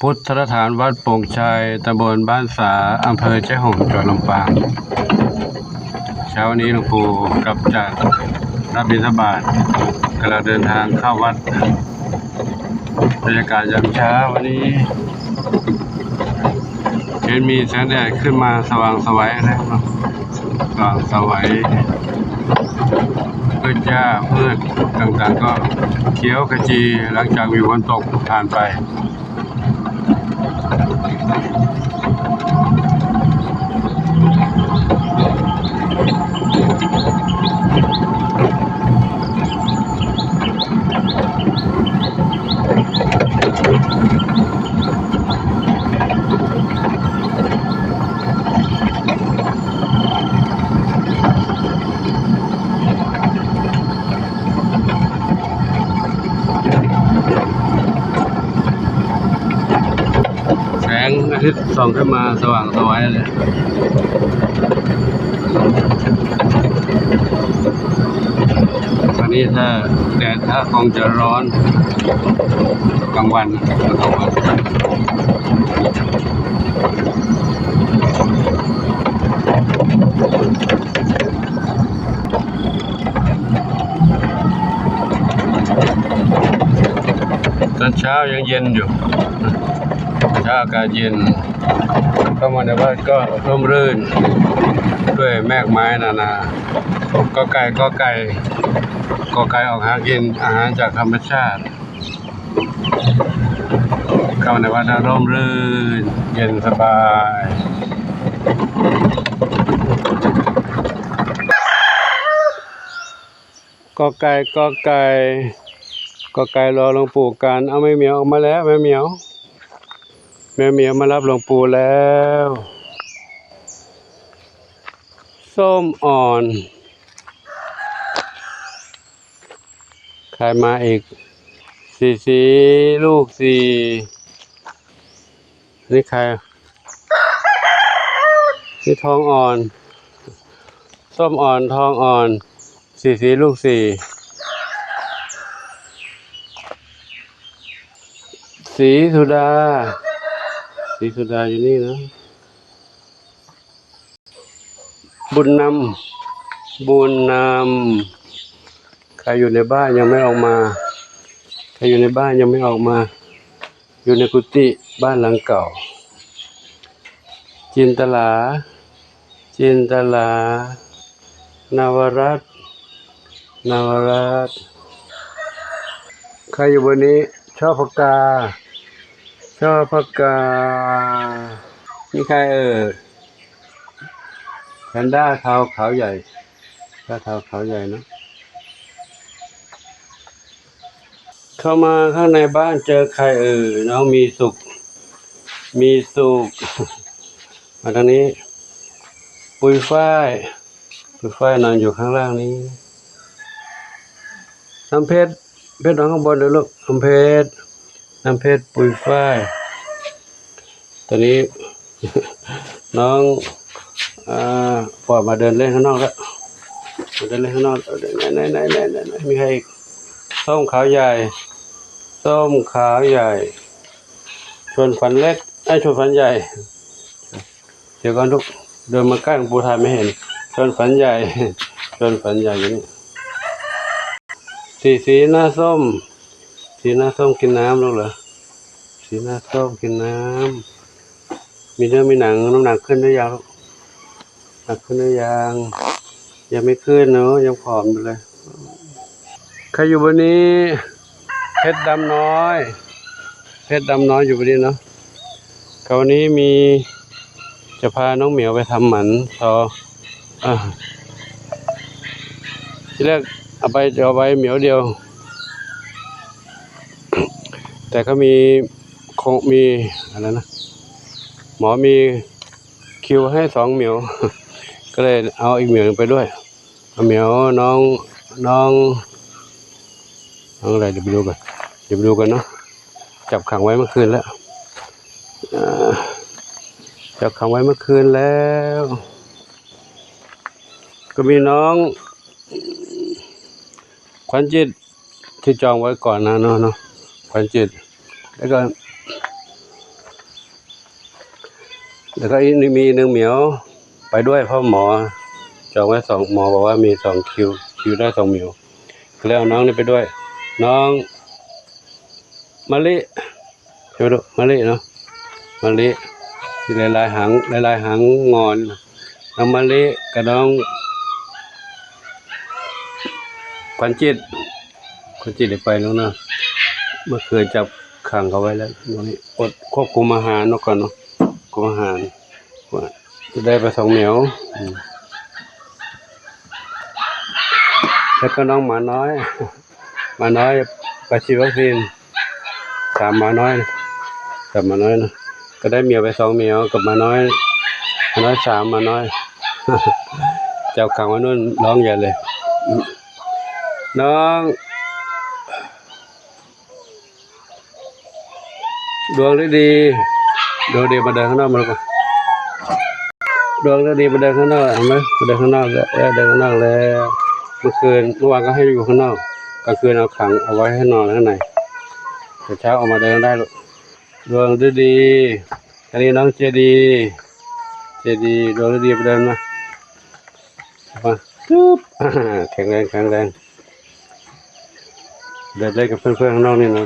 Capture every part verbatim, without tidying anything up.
พุทธสถานวัดโป่งชัย ตำบลบ้านสา อำเภอแจ้ห่ม จังหวัดลำปาง เช้านี้หลวงปู่กลับจากรับบิณฑบาต กำลังเดินทางเข้าวัด บรรยากาศยามเช้าวันนี้ เห็นมีแสงแดดขึ้นมาสว่างไสวนะครับ สว่างไสว พืชหญ้าพืชต่างๆก็เขียวขจี หลังจากมีฝนตกผ่านไป แสงอาทิตย์ส่องขึ้นมาสว่างไสวเลย วันนี้ถ้าแดดถ้าคงจะร้อนกลางวัน ตอนเช้ายังเย็นอยู่ เช้าอากาศเย็น เข้ามาในวัดก็ร่มรื่น ด้วยแมกไม้นานา กอไก่ กอไก่ กอไก่ออกหากินอาหารจากธรรมชาติ เข้าในวัดแล้วร่มรื่น เย็นสบาย กอไก่ กอไก่ กอไก่รอหลวงปู่กัน เอาแม่เหมียวออกมาแล้ว แม่เหมียว แม่เหมียวมารับหลวงปู่แล้ว ส้มอ่อน ใครมาอีก สี่สี ลูกสี่ นี่ใคร นี่ทองอ่อน ส้มอ่อน ทองอ่อน สี่สี ลูกสี่ สีสุดา สีสุดาอยู่นี่นะ บุญนำ บุญนำ ใครอยู่ในบ้านยังไม่ออกมา ใครอยู่ในบ้านยังไม่ออกมา อยู่ในกุฏิบ้านหลังเก่า จินตลา จินตลา นวรัตน์ นวรัตน์ ใครอยู่บนนี้ ช่อพกา ช่อพกา นี่ใครเอ่ย แพนด้าเทาขาวใหญ่ แพนด้าเทาขาวใหญ่เนอะ เข้ามาข้างในบ้านเจอใครเอ่ย น้องมีสุข มีสุข มาทางนี้ ปุยฝ้าย ปุยฝ้ายนอนอยู่ข้างล่างนี้ น้ำเพชร เพชรนอนข้างบนเลยลูก น้ำเพชร น้ำเพชร ปุยฝ้าย ตอนนี้ น้อง อ่า ปล่อยมาเดินเล่นข้างนอกแล้ว มาเดินเล่นข้างนอก ไหน ไหน ไหน ไหน ไหน ไหน มีใครอีก ส้มขาวใหญ่ ส้มขาวใหญ่ ชวนฝันเล็ก ไอ้ย ชวนฝันใหญ่ เดี๋ยวก่อนลูก เดินมาใกล้หลวงปู่ถ่ายไม่เห็น ชวนฝันใหญ่ ชวนฝันใหญ่อยู่นี่ สีสีหน้าส้ม สีหน้าส้มกินน้ำลูกเหรอ สีหน้าส้มกินน้ำ มีเนื้อมีหนัง น้ำหนักขึ้นหรือยังลูก หนักขึ้นหรือยัง ยังไม่ขึ้นเนอะ ยังผอมอยู่เลย ใครอยู่บนนี้ เพชรดำน้อย เพชรดำน้อยอยู่บนนี้เนาะ คราวนี้มี จะพาน้องเหมียวไปทำหมันซอ อ่า ทีแรกเอาไป จะเอาไปเหมียวเดียว แต่เขามี คงมี อะไรนะ หมอมีคิวให้สองเหมียว ก็เลยเอาอีกเหมียวหนึ่งไปด้วย เอาเหมียวน้อง น้อง น้องอะไร เดี๋ยวไปดูกัน เดี๋ยวไปดูกันเนาะ จับขังไว้เมื่อคืนแล้ว อ่า จับขังไว้เมื่อคืนแล้ว ก็มีน้อง ขวัญจิต ที่จองไว้ก่อนนะเนาะ เนาะ ขวัญจิต แล้วก็ แล้วก็อีกมีหนึ่งเหมียวไปด้วย เพราะหมอจองไว้สอง หมอบอกว่ามีสองคิว คิวได้สองเหมียว ก็เลยเอาน้องนี่ไปด้วย น้องมะลิ ใช่ไหมลูก มะลิเนาะ มะลิ ที่ลายๆหาง ลายๆหางงอน น้องมะลิกับน้องขวัญจิต ขวัญจิตได้ไปแล้วนะ เมื่อคืนจับขังเขาไว้แล้ว ตรงนี้อดควบคุมอาหารเนาะก่อนเนาะ ควบคุมอาหาร จะได้ไปสองเหมียว อืม แล้วก็น้องหมาน้อย หมาน้อยไปฉีดวัคซีน สามหมาน้อย สามหมาน้อยนะ ก็ได้เหมียวไปสองเหมียวกับหมาน้อย หมาน้อยสาม หมาน้อย จับขังไว้นู่นร้องใหญ่เลย น้อง ดวงฤดี ดวงฤดีมาเดินข้างนอกมาลูกมา ดวงฤดีมาเดินข้างนอก เห็นไหม มาเดินข้างนอกแล้ว เออ เดินข้างนอกแล้ว เมื่อคืน เมื่อวานก็ให้อยู่ข้างนอก กลางคืนเอาขังเอาไว้ให้นอนข้างใน แต่เช้าออกมาเดินได้ลูก ดวงฤดี อันนี้น้องเจดี เจดี ดวงฤดีมาเดินมา มา จุ๊บ อ่า แข็งแรง แข็งแรง เดินเล่นกับเพื่อนๆข้างนอกนี่นะ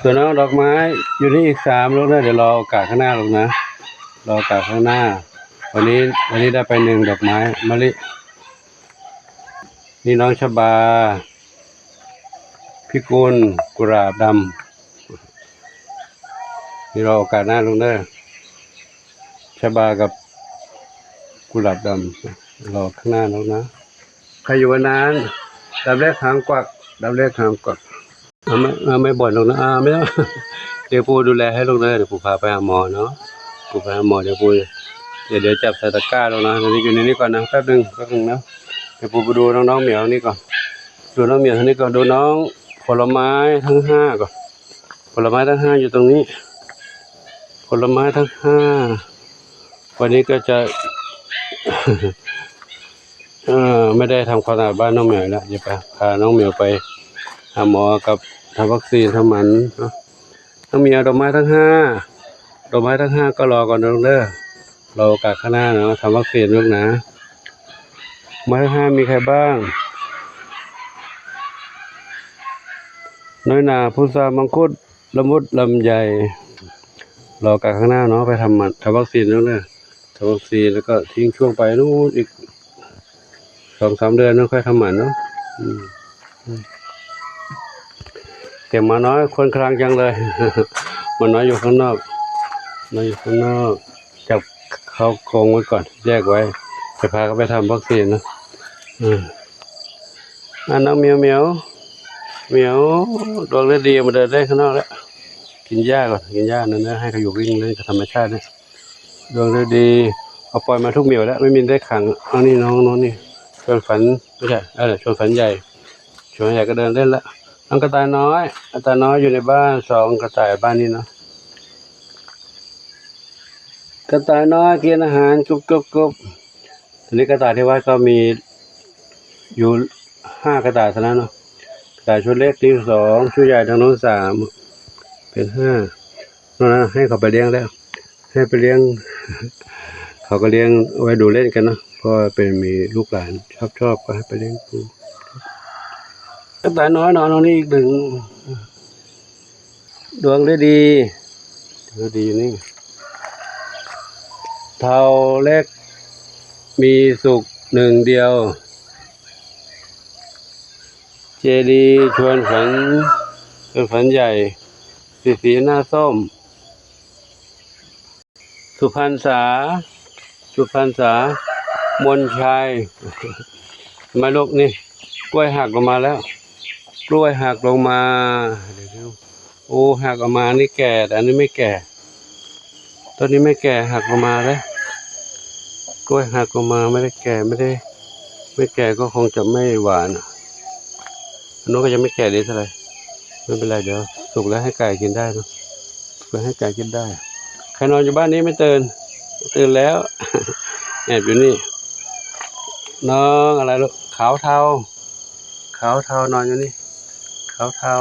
ส่วนน้องดอกไม้อยู่นี่อีกสามลูกนะ เดี๋ยวรอโอกาสข้างหน้าลูกนะ รอโอกาสข้างหน้า วันนี้ วันนี้ได้ไปหนึ่งดอกไม้ มะลิ นี่น้องชบา พิกุล กุหลาบดำ นี่รอโอกาสหน้าลูกเด้อ ชบากับกุหลาบดำ รอข้างหน้าลูกนะ ใครอยู่วันนั้น ดำเล็กหางกวัก ดำเล็กหางกวัก เอาไม่ เอาไม่บ่นลูกนะ อ่า ไม่ต้อง เดี๋ยวปู่ดูแลให้ลูกเด้อ เดี๋ยวปู่พาไปหาหมอเนาะ ปู่ไปหาหมอ เดี๋ยวปู่ เดี๋ยว เดี๋ยวจับใส่ตะกร้าลูกนะ เดี๋ยวอยู่ในนี้ก่อนนะ แป๊บหนึ่ง แป๊บหนึ่งนะ เดี๋ยวปู่ไปดูน้องๆเหมียวนี่ก่อน ดูน้องเหมียวทางนี้ก่อน ดูน้องผลไม้ทั้งห้าก่อน ผลไม้ทั้งห้าอยู่ตรงนี้ ผลไม้ทั้งห้า วันนี้ก็จะ เอ่อ ไม่ได้ทำความสะอาดบ้านน้องเหมียวแล้ว จะไปพาน้องเหมียวไปหาหมอกับทำวัคซีนทำหมันเนาะ น้องเหมียว ดอกไม้ทั้งห้า ดอกไม้ทั้งห้าก็รอก่อนนะลูกเด้อ รอโอกาสข้างหน้าเนาะ ทำวัคซีนลูกนะ ไม้ทั้งห้ามีใครบ้าง น้อยนา พุทรา มังคุด ละมุด ลำไย รอโอกาสข้างหน้าเนาะ ไปทำหมัน ทำวัคซีนลูกเด้อ ทำวัคซีนแล้วก็ทิ้งช่วงไปนู่นอีก สองสามเดือนเนาะ ค่อยทำหมันเนาะ อืม อืม เสียงหมาน้อยครวญครางจังเลย หมาน้อยอยู่ข้างนอก น้อยอยู่ข้างนอก จับเข้ากรงไว้ก่อน แยกไว้ จะพาเขาไปทำวัคซีนเนาะ อืม อ่ะ น้องเหมียวเหมียว เหมียว ดวงฤดีมาเดินเล่นข้างนอกแล้ว กินหญ้าก่อน กินหญ้านั่นนะ ให้เขาอยู่วิ่งเล่นกับธรรมชาติเนี่ย ดวงฤดี เอาปล่อยมาทุกเหมียวแล้ว ไม่มีได้ขัง เอานี่น้อง น้องนี่ ชวนฝัน ไม่ใช่ เออ ชวนฝันใหญ่ ชวนฝันใหญ่ก็เดินเล่นละ น้องกระต่ายน้อย กระต่ายน้อยอยู่ในบ้าน สองกระต่ายบ้านนี้เนาะ กระต่ายน้อยกินอาหารกรุบกรุบกรุบ ทีนี้กระต่ายที่วัดก็มีอยู่ห้ากระต่ายเท่านั้นเนาะ กระต่ายชุดเล็กนี่สอง ชุดใหญ่ทางโน้นสาม เป็นห้า นอกนั้นให้เขาไปเลี้ยงแล้ว ให้ไปเลี้ยง เขาก็เลี้ยงไว้ดูเล่นกันเนาะ เพราะว่าเป็นมีลูกหลานชอบชอบก็ให้ไปเลี้ยงดู กระต่ายน้อยนอนตรงนี้อีกหนึ่ง ดวงฤดี ดวงฤดีอยู่นี่ เทาเล็ก มีสุขหนึ่งเดียว เจดีชวนฝัน ชวนฝันใหญ่ สีสีหน้าส้ม สุพรรณษา สุพรรณษา มนชัย มาลูกนี่ กล้วยหักลงมาแล้ว กล้วยหักลงมา เดี๋ยวดู โอ้ หักออกมา อันนี้แก่ แต่อันนี้ไม่แก่ ต้นนี้ไม่แก่ หักลงมาแล้ว กล้วยหักลงมา ไม่ได้แก่ ไม่ได้ ไม่แก่ก็คงจะไม่หวาน อันนู้นก็ยังไม่แก่ดีเท่าไหร่ ไม่เป็นไร เดี๋ยวสุกแล้วให้ไก่กินได้เนอะ สุกแล้วให้ไก่กินได้ ใครนอนอยู่บ้านนี้ไม่ตื่น ตื่นแล้ว แอบอยู่นี่ น้องอะไรลูก ขาวเทา ขาวเทานอนอยู่นี่ ขาวเทา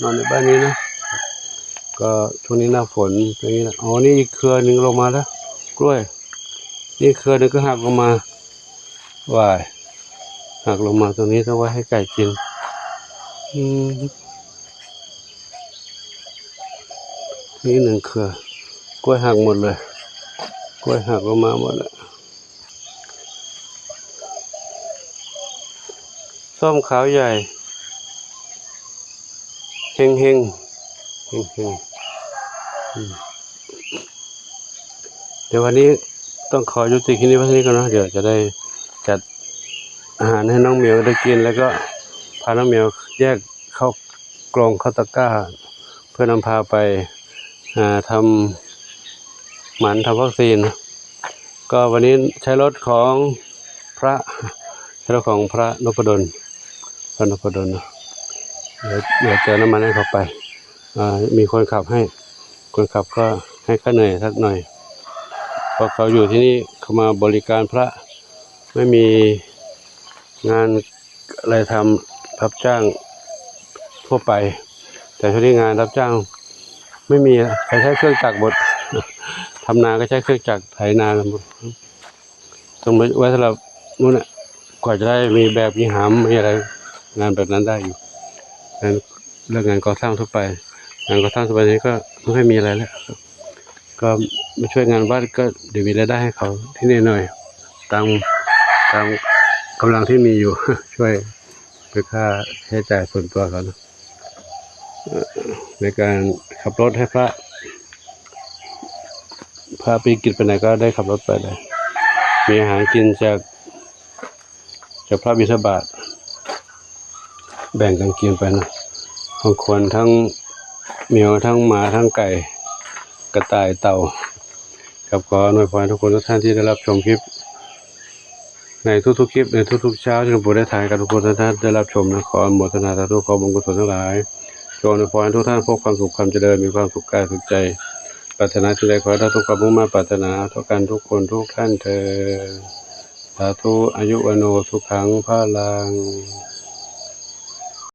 นอนในบ้านนี้นะ ก็ช่วงนี้หน้าฝนอย่างนี้แหละ อ๋อ นี่อีกเครือหนึ่งลงมาแล้ว กล้วย นี่เครือหนึ่งก็หักลงมา ว่าย หักลงมาตรงนี้ต้องไว้ให้ไก่กิน อืม นี่หนึ่งเครือ กล้วยหักหมดเลย กล้วยหักลงมาหมดแล้ว ส้มขาวใหญ่ เฮงเฮง เฮงเฮง อืม เดี๋ยววันนี้ต้องขอยุติคลิปนี้ไว้เท่านี้ก่อนนะ เดี๋ยวจะได้จัดอาหารให้น้องเหมียวได้กิน แล้วก็พาน้องเหมียวแยกเข้ากรงเข้าตะกร้า เพื่อนำพาไป อ่า ทำหมันทำวัคซีนนะ ก็วันนี้ใช้รถของพระ ใช้รถของพระนพดล พระนพดลนะ เดี๋ยว เดี๋ยวเติมน้ำมันให้เขาไป อ่า มีคนขับให้ คนขับก็ให้ค่าเหนื่อยสักหน่อย เพราะเขาอยู่ที่นี่เขามาบริการพระ ไม่มีงานอะไรทำ รับจ้างทั่วไป แต่ช่วงนี้งานรับจ้างไม่มี ใครใช้เครื่องจักรหมด ทำนาก็ใช้เครื่องจักรไถนากันหมด ต้องไว้สำหรับนู่นน่ะ กว่าจะได้มีแบบมีหามมีอะไร งานแบบนั้นได้อยู่ งาน เรื่องงานก่อสร้างทั่วไป งานก่อสร้างทั่วไปนี้ก็ไม่ค่อยมีอะไรแล้ว ก็มาช่วยงานวัดก็เดี๋ยวมีรายได้ให้เขาที่นี่หน่อย ตาม ตามกำลังที่มีอยู่ ช่วยเป็นค่าใช้จ่ายส่วนตัวเขานะ เอ่อ ในการขับรถให้พระ พระไปกิจไปไหนก็ได้ขับรถไปเลย มีอาหารกินจาก จากพระบิณฑบาต แบ่งกันกินไปนะ ทั้งคนทั้งเหมียวทั้งหมาทั้งไก่ กระต่ายเต่า ครับ ขออวยพรทุกคนทุกท่านที่ได้รับชมคลิป ในทุกๆคลิป ในทุกๆเช้าที่หลวงปู่ได้ถ่ายกับทุกคนทุกท่านได้รับชมนะ ขออนุโมทนาสาธุ ขอบุญกุศลทั้งหลาย จงอวยพรให้ทุกท่านพบความสุขความเจริญ มีความสุขกายสุขใจ ปรารถนาสิ่งใดขอให้ได้ทุกความมุ่งมั่นปรารถนาเท่ากันทุกคนทุกท่านเทอญ สาธุ อายุวัณโณ สุขัง พลัง